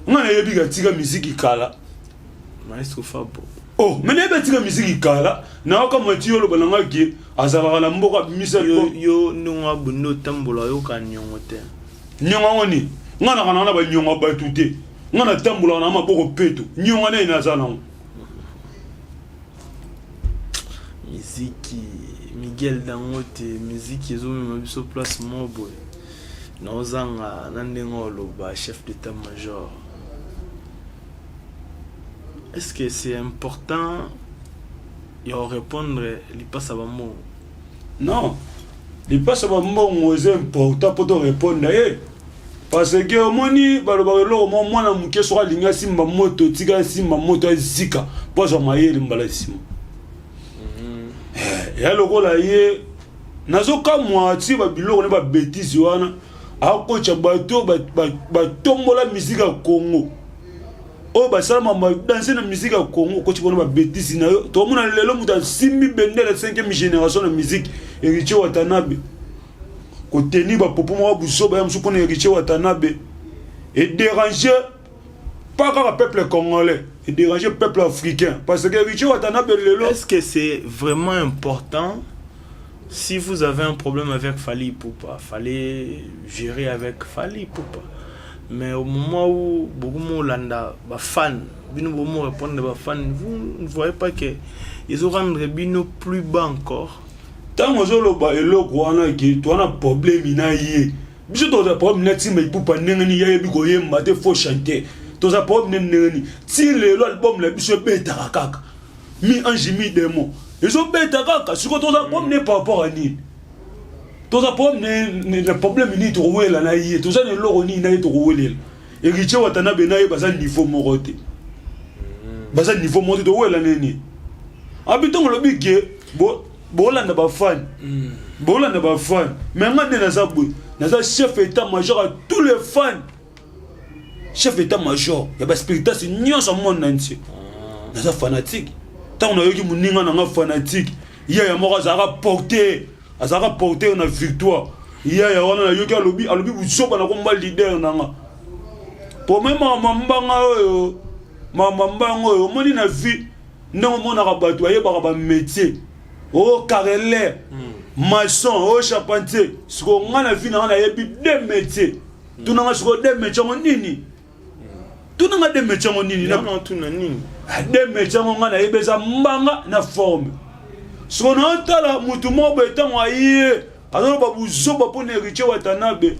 ngai nayebi katika misiki kala. Maestro Fabo. Oh, me nayebi atika misiki kala. Nayoka mati yo oloba nanga ke azalaka na mboka, abimisa yo album. Yo ndenge abunda otambola, oyoka niongo te? Niongo yango nini? Ngai naka nanga na baniongo ya bato te. Ngai natambolaka na maboko peto. Niongo nini naza nango? Miziki, Miguel Dangote, miziki ezomema biso place moko boye naozanga na ndenge oloba. Chef d'état major, est-ce que c'est important ya korépondre lipasa bambongo? Non, lipasa bambongo eza important mpo torépondre ye, parce que omoni balobaka eloko moko: mwana moke soki alingi asimba moto, tika asimba moto, azika mpo azwa mayele mbala nsima. Eya lokola ye, nazokamwa ti babiloko ne babêtises wana akotya bato batombola misike ya Congo, oyo basalama badanse na musique ya Congo. Okoti bona babêtises na yo. Tokomona lelo moto asimbi bendele 5e génération na musique, Héritier Watanabe, koteni bapopo moko buzoba ya mosu mpona Héritier Watanabe edérange pas kaka peuple congolais, edérange peuple africain, parce que Héritier Watanabe lelo Est-ce que c'est vraiment important? Si vous avez un problème avec Fally Ipupa, fallait gérer avec Fally Ipupa. Mais au moment où beaucoup molanda ba fan, bino bomo répondre ba fan, vous ne voyez pas que ils ont rendre bino plus bas encore? Ntango ozoloba eloko wana ke towana problème na ye, biso toza problème na Ntimba Ipupa ndenge nini? Yayebi koyemba te, faux chanter. Toza problème ne ndenge nini? Ti lelo album na biso ebetaka kaka, mi ange mi démon ezobeta kaka. Sikoyo toza problème ne par rapport à nini? Toza problème na problème nini tokowela na ye? Toza na eloko nini na ye tokowelela? Héritier Watanabe na ye baza niveau moko te, baza niveau moko te. Towela nini? Abi ntongo olobi ke bolanda bafani, bolanda bafani, mais nga nde naza boye, naza chef état major à tous les fans, chef état major ya baspiritas nyonso monde entier. Naza fanatique. Ntango nayoki moninga nanga fanatique, yaya moko azalaka porter, azalaka porter na victoire, yaya wana nayoki alobi, alobi buzoba na komba leader nanga. Po me makambo mbanga oyo, makambo mbanga oyo omoni na vie, ndenge omonaka bato bayebaka ba métier, o carreleur, maçon, o charpentier. Sikoyo nga na vie na nga nayebi deux métiers. Tunanga sikoyo deux métier yango nini? Tunanga deux métier yango nini? Tuna nini? Deux métier yango nga nayebi eza mbanga na forme. Sikoyo naotala mutu moko boye, ntango aye azoloba buzoba mpona Héritier Watanabe,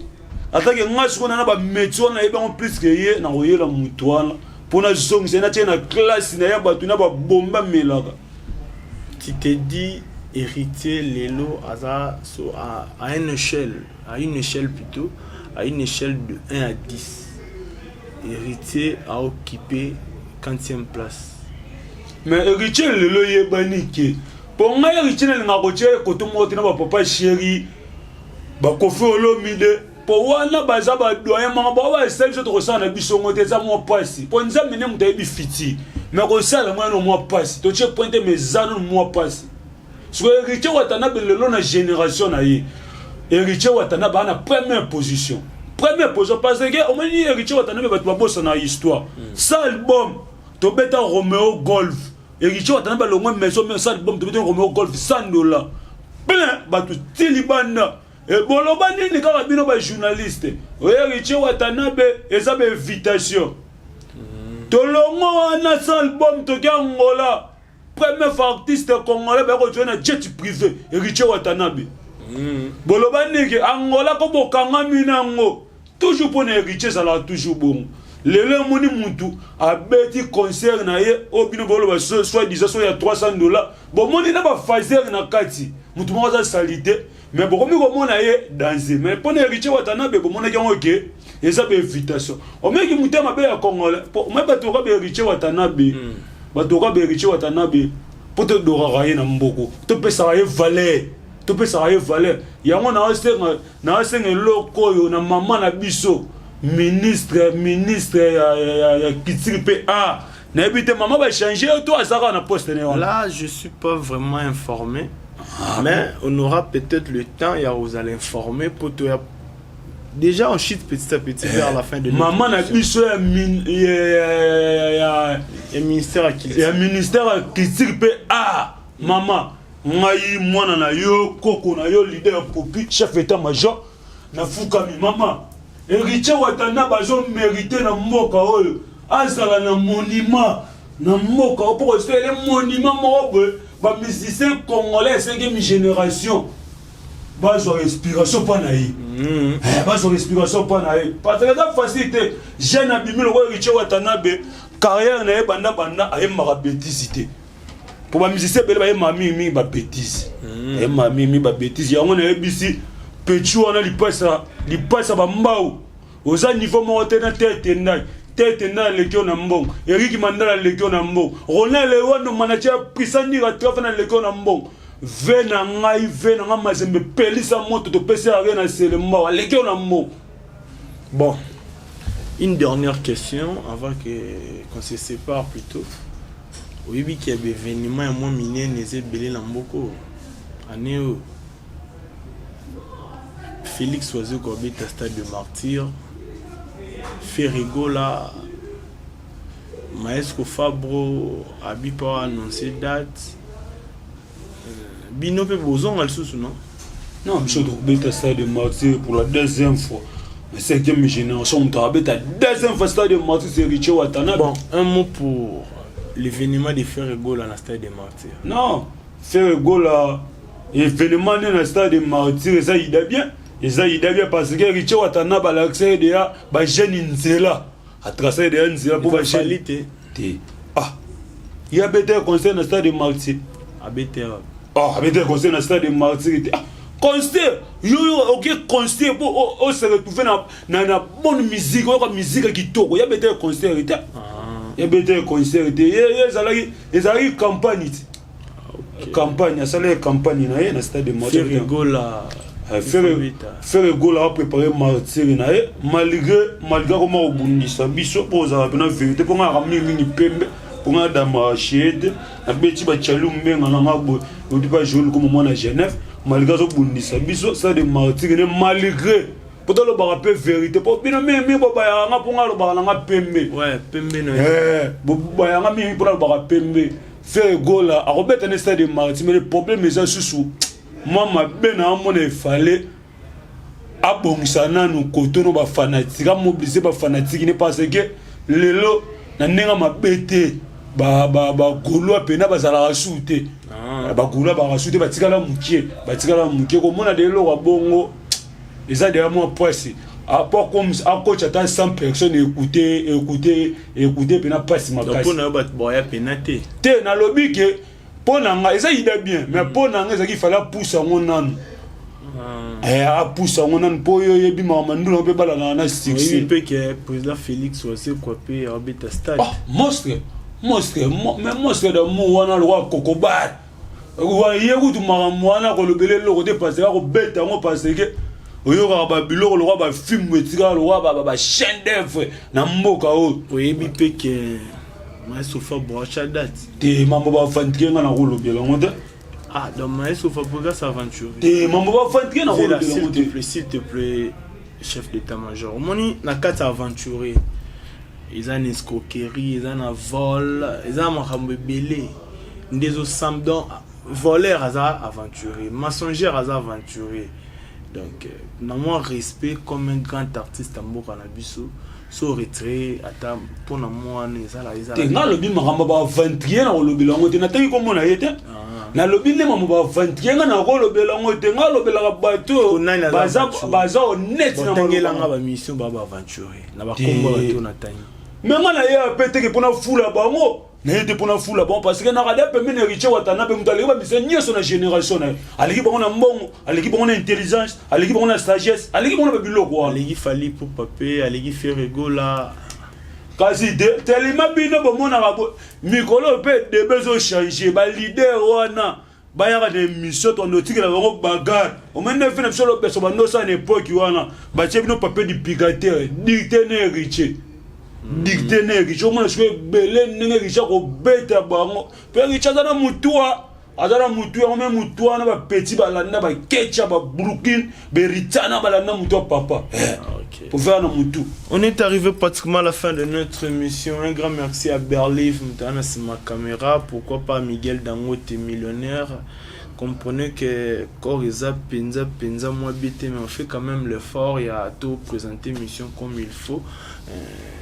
atake nga sikoyo na bamétier wana nayebi yango plus que ye. Nakoyela mutu wana mpo nazongisa ye, natie na classe na ya bato na babombe amelaka. Tu te dis Héritier lelo aza so à une échelle, à une échelle plutôt, à une échelle de 1 à 10, Héritier a occupé quantième place? Mais Héritier lelo eyebani ke mpo ngai Héritier nalingaka kotia ye koto moko te na bapapa chéri, baKoffi Olomide, mpo wana baza badoyen. Maka bao basali biso tokosala na biso ngo te, eza mwa mpasi, mpo Nzambe nde moto ayebi fiti. Mais kosala yango yano mwa mpasi, totie point te, mais eza nano mwa mpasi. Sikoyo Héritier Watanabe lelo na génération na ye, Héritier Watanabe aza na première position, première position, parce que omoni Héritier Watanabe, bato babosana histoire. Sa album tobeta Romeo Golf, Héritier Watanabe alongwe maison mais sa album tobeta Romeo Golf, 100 $ plein, bato ti libanda. Boloba nini kaka bino bajournaliste? Oyo Héritier Watanabe eza bainvitation. Tolongo wana sans album, toki Angola, premier fois artiste congolais baya kozwa na jet privé, Héritier Watanabe. Boloba niki? Angola ko bokangami nango toujours mpo na Héritier, ezalaka toujours bongo. Lelo emoni mutu abeti concert na ye oyo bino boloba soit disant so ya 300 $, bomoni na bafaser na kati, mutu moko aza sali te, mais bokomi komona ye danse. Mais mpo na Héritier Watanabe, bomonaki yango ke eza bainvitation. Omeki motema mabe ya Congolais, po omoi bato oka baHéritier Watanabe, bato oka baHéritier Watanabe, mpo todoraka ye na mboko, topesaka ye valeur, topesaka ye valeur. Yango naosenga eloko oyo na mama na biso ministre ya culture mpe art. Nayebi te mama bachange to azaka na poste ne wana. Là, je suis pas vraiment informé. Mais on aura peut-être le temps, il y a vous allez informer pour toi. Déjà, on chute petit à petit vers la fin de notre Mama na émission. biso ya Ya ministère ya culture. Ya ministère ya culture mpe art, mama, ngai mwana na yo, koko na yo, leader Popi, chef état major, nafukami. Mama, Héritier Watanabe azomérite na mboka oyo azala na monument na mboka oyo, mpo kosalele monument moko boye. Bamusicien congolais ya cinquième génération bazwa respiration mpa na ye. Bazwa respiration mpa na ye, parce que eza facile te. Jeune abimi lokola Héritier Watanabe, carrière na ye banda banda ayembaka bétise te, po bamusicien ebele bayembaka mingimingi babétise, bayembaka mingimingi babétise. Yango nayebisi petit wana, lipasa lipasa bambau, oza niveau moko te na tete ndai tete ndai aleki yo na mbongo, Eriki Mandala aleki yo na mbongo, Ronel Ewando manager Puissant Trafe na aleki yo na mbongo. Ve na ngai, ve na ngai Mazembe, pelisa moto, topesi are na sele mbao, aleki yo na mbongo. Bon, une dernière question avant que qu'on se sépare plutôt. Oyebi qu'il y a des événements ya mwa minene eza ebele na mboka oyo. Année oyo, Félix Wazekwa abeta Stade de Martyr, Ferre Gola, Maestro Fabro abi pa annoncé date. Bino mpe bozonga lisusu, non? Non, biso tokobeta Stade de Martyr pour la deuxième fois. La cinquième génération, moto abeta deuxième fois Stade de Martyr, c'est Héritier Watanabe. Bon, un mot pour l'événement de Ferre Gola na Stade de Martyr. Non, Ferre Gola événement nde na Stade de Martyr eza ida bien, eza ida bien, parce que Héritier Watanabe alakisa ye deya bajeune nzela, atrace ye deya nzela mpo bajeune Fally te? Te, ah, ye abeta concert na Stade de Martyr. Abete? Ah, abeta concert na Stade de Martyr te? Ah, concert yo yo oke concert mpo ose retrouve na bonne musique, oyoka musique ya kitoko. Ye abeta concert te, ye abeta concert te. Ye ezalaki campagne te, campagne, asalaki campagne na ye na Stade de Martyr. Ferre Gola? Ferre Gola apréparé Martyr na ye, malgré akoma kobundisa biso mpo ozala mpena vérité, mpo nga yaka mingimingi pembe, mpo nga adamaka chie te, nabeti bachalu mbenga na nga boye odi pa jour koma mwana Genève. Malgré azobundisa biso, Stade de Martyr ne malgré Mpo tolobaka mpe vérité, mpo bino mingi bobayaka nga mpo nga alobaka na nga pembe. Ouais, pembe na Eh, bobayaka nga mingi mpo nalobaka pembe. Ferre Gola akobeta ne Stade Martyrs, mais le problème eza susu mwa mabe na amona, efale abongisa nanu kotono bafanatiques, amobiliser bafanatiques ne, parce que lelo na ndenge mabe te, bagaulois mpena bazalaka su te. Bagaulois bazalaka su te, batikala mokie, batikala mokie. Komona de eloko ya bongo eza deya mwa mpasi po akotya ata 100 personnes écoute, écoute, écoute, mpena mpasi makasi. Mpona yo bato baya pena te? Te, nalobi ke mpo na nga eza ida bien, mais mpo na nga ezalaki fale apusa yango nanu. Apusa yango nanu mpo oyo oyebi makambo ndula mpe balanaka na succès. Oyebi mpe ke président Félix Wazekwa mpe abeta stade. Oh, monstre, monstre, mais monstre d'amour wana lokwa kokobar ye kutu makambo wana kolobela eloko te, parce que akobeta yango, parce que oyokaka babiloko lokwa bafilms etikaka lokwa bachaîne d'œuvre na mboka oyo. Oyebi mpe ke Maestro Fabro acha date? Te, mambo bafantiquer nga na kolobela yango te. Ah, donc Maestro Fabregas aventure. Te, mambo bafantiquer na kolobela yango te. S'il te plaît, s'il te plaît, chef d'état-major, omoni na kati ya aventure eza na escroquerie, eza na vol, eza na makambo ebele nde ezosam. Donc voleur aza aventurier, mensongère aza aventurier. Donc na mwa respect, comme un grand artiste ya mboka na biso, so retire ata mpona mwana ezala. Te, nga alobi makambo baaventurier na kolobela yango te. Natangi komona ye te, nalobi nde mambo baaventurier, nga na kolobela yango te. Nga alobelaka bato baza honnête. Otangelanga bamission ba baaventurier na bakombo bato natangi. Me nga na ye ape teke mpona fula bango, naye te mpona fula bango, parce que nakada pembeni ya Héritier Watana mpe moto aleki bamisa nyonso na génération na ye. Aleki bango na mbongo, aleki bango na intelligence, aleki bango na sagesse, aleki bango na babiloko wana. Aleki Fally Ipupa mpe aleki Ferre Gola. Kasi telema bino bomonaka mikolo mpe debe ezochanger. Baleader wana bayaka na émission, tondo otikela bango bagarre. Omoni nde fe na biso lobeso bandosala na époque wana, batie bino papier duplicateur, dicté na Héritier, dicté na Héritier. Omona sikoyo ebele ndenge Héritier akobeta bango mpe Héritier aza na mutua, aza na mutu yango. Me mutu wana, bapetits balanda bakecha, babrooklyn, beritana balanda mutu ya papa pour na mutu. On est arrivé pratiquement à la fin de notre émission. Un grand merci à Berliv, Mutana, c'est ma caméra. Pourquoi pas Miguel Dangote, millionnaire. Comprenez que corps eza penza penza moi BT, mais on fait quand même l'effort. Il y a tout présenter mission comme il faut.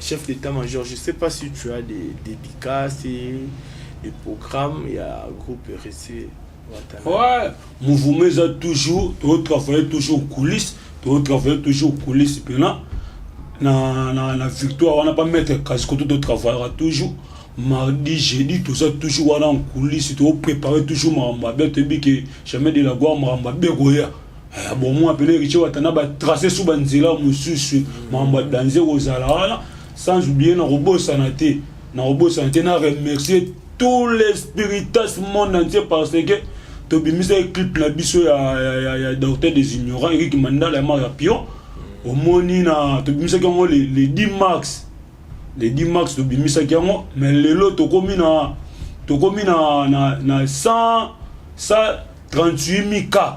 Chef d'état-major, je sais pas si tu as des dédicaces et des programmes. Il y a groupe RC. Ouais, mouvement eza toujours, totravailler toujours coulisses, totravailler toujours coulisses mpena na victoire wana pa maître Kasiko. Totravaillera toujours mardi, jeudi, toza toujours wana en coulisse, topréparer toujours makambo abe. Toyebi ke jamais de la gloire, makambo abe koya. Bon, moi pene Héritier Watana batrace su banzela mosusu, makambo ya danger kozala wana. Sans oublier, na kobosana te, na kobosana te na remercier tous les spiritas monde entier, parce que tobimisa clip na biso ya Docteur des ignorants, Eric Mandala ya Mara Pion. Omoni na tobimisaki yango le 10 mars, le 10 mars tobimisaki yango, mais lelo tokomi na 100 138 000 cas.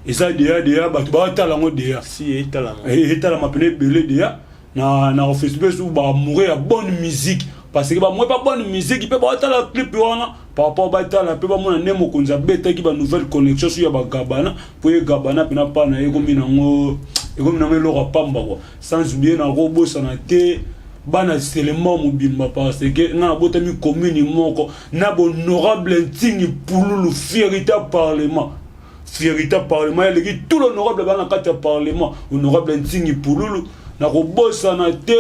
Eza deya bato baotala yango deya. Si etalama. Etalama pene ebele deya na Facebook su baamoureux ya bonne musique, parce que bamoi ba bonne musique mpe baotala clip wana par rapport batala mpe bamona nde mokonzi abetaki banouvelle connexion su ya bagabana, mpo ye gabana mpena mpa na ye ekomi nango eloko ya pamba quoi. Sans oublier, nakobosana te bana selema mobimba, parce que nga nabotami commune moko na honorable Ntingi Pululu, fierité parlement, fierité parlement eleki tout l'honorable bana na kati ya parlement, honorable Ntingi Pululu. Nakobosana te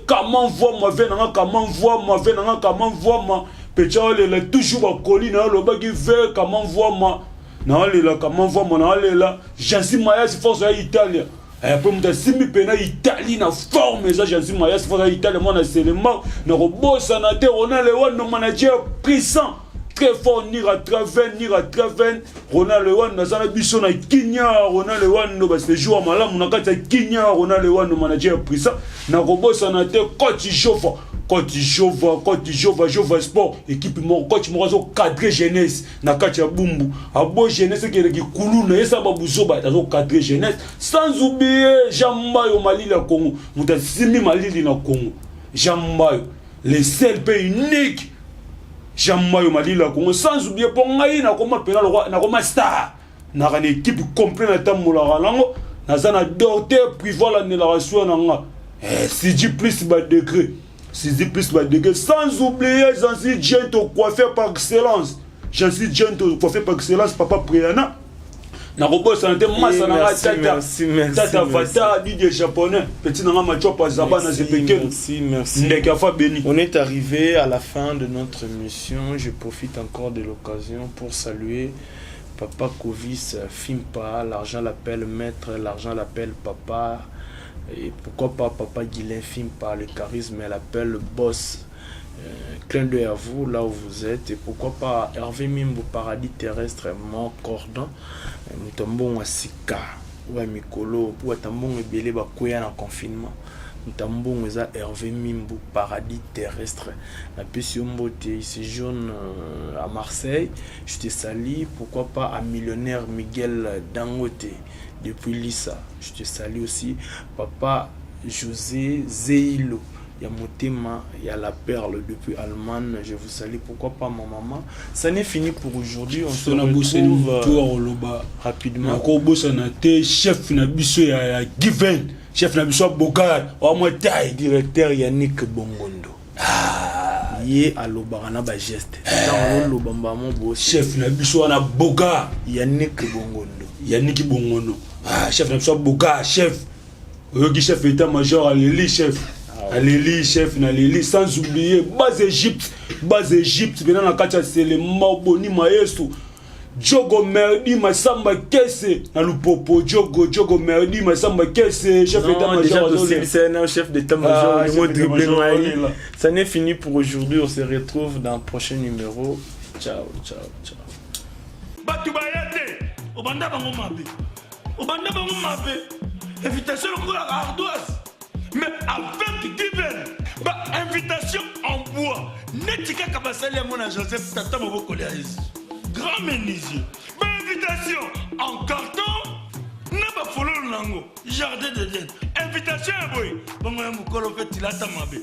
kama mvwama ve nanga, kama mvwama ve nanga, kama mvwama pecha olela toujours bakoli na alobaki ve kama mvwama naolela, kama mvwama naolela. Jansi Mayasi, force ya Italia, po moto asimbi mpena Italie na forme eza Jansi Mayasi, force ya Italia, mwana Selema. Nakobosana te Ronald Lewando, manager puissant, très fort, nira traven, nira traven. Ronald Lewando aza na biso na Kinya. Ronald Lewando, baséjour ya malamu na kati ya Kinya. Ronald Lewando, manager puissant. Nakobosana te coach Jofa. Coach Jova, coach Jova, Jova Sport, équipe moko, coach moko azo cadrer jeunesse na kati ya Bumbu. Abo jeunesse ekeleki kuluna, yesa ba buzoba azo cadrer jeunesse sans oublier Jean Mbayo malili ya Congo. Moto asimbi malili na Congo. Jean Mbayo, le seul pe unique Jean Mbayo malili ya Congo sans oublier po ngai nakoma pena lokwa nakoma star. Naka na équipe complet na tambolaka nango naza na docteur privé alandelaka soin na nga eh, siji plus ba degré siji plus ba degré sans oublier Zanzi Gento coiffeur par excellence Jansi Gento coiffeur par excellence papa Priana nakobosana te masa na nga tata tata vata Didier japonais petit na nga machopa zaba na zepekelu ndeke afa beni. On est arrivé à la fin de notre émission. Je profite encore de l'occasion pour saluer Papa Kovis Fimpa, l'argent l'appelle maître, l'argent l'appelle papa. Et pourquoi pas Papa Guilain Fimpa, le charisme, elle appelle le boss. Clin d'œil à vous, là où vous êtes. Et pourquoi pas Hervé Mimbo, paradis terrestre, mon cordon. Mutombongo sika, ouais, Mikolo, pour tambongo ebele bakwea na confinement. Ntambongo eza Hervé Mimbu, paradis terrestre. Napesi yo mbote, il séjourne à Marseille. Je te salue. Pourquoi pas à millionnaire Miguel Dangote depuis Lissa. Je te salue aussi. Papa José Zeilo ya Motema, ya La Perle depuis Allemagne. Je vous salue. Pourquoi pas ma maman. Ça n'est fini pour aujourd'hui. On se retrouve rapidement. Nakobosana te chef na biso ya Given, chef na biso ya Bogar wa mwa tai. Directeur Yannick Bongondo. Ah. Ye alobaka na ba geste. Ntango aloba mbamo bo. Chef na biso wana Bogar. Yannick Bongondo. Yannick Bongondo. Ah, chef na biso ya Bogar, chef. Oyoki chef état major aleli chef. Aleli chef na leli sans oublier base Égypte, base Égypte bena na kati ya Selema Boni Mayesu. Jogo Merdi Masamba Kese na Lupopo Jogo Jogo Merdi Masamba Kese chef Non, d'état major déjà, azole. c'est un chef d'état-major, Ah, le mot chef dribblé d'état-major, Maï. on est là. Ça n'est fini pour aujourd'hui, on se retrouve dans le prochain numéro. Ciao, ciao, ciao. Bato baya te, obanda bango mabe, obanda bango mabe, invitation lokola ardoise, mais avec given ba invitation en bois neti kaka basali yango na Joseph tata mobokoli ya Yesu grand menuisier, ba invitation en carton na bafololo nango jardin d'Eden, invitation ya boye bongo ya mokolo mpe tilata mabe.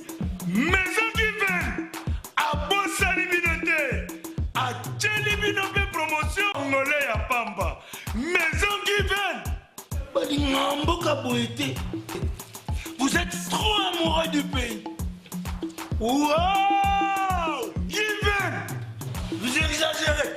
Maison Given abosani bino te, atieli bino mpe promotion ngole ya pamba. Maison Given balinga mboka boye te, vous êtes trop amoureux du pays. Wow, Given, vous exagérez.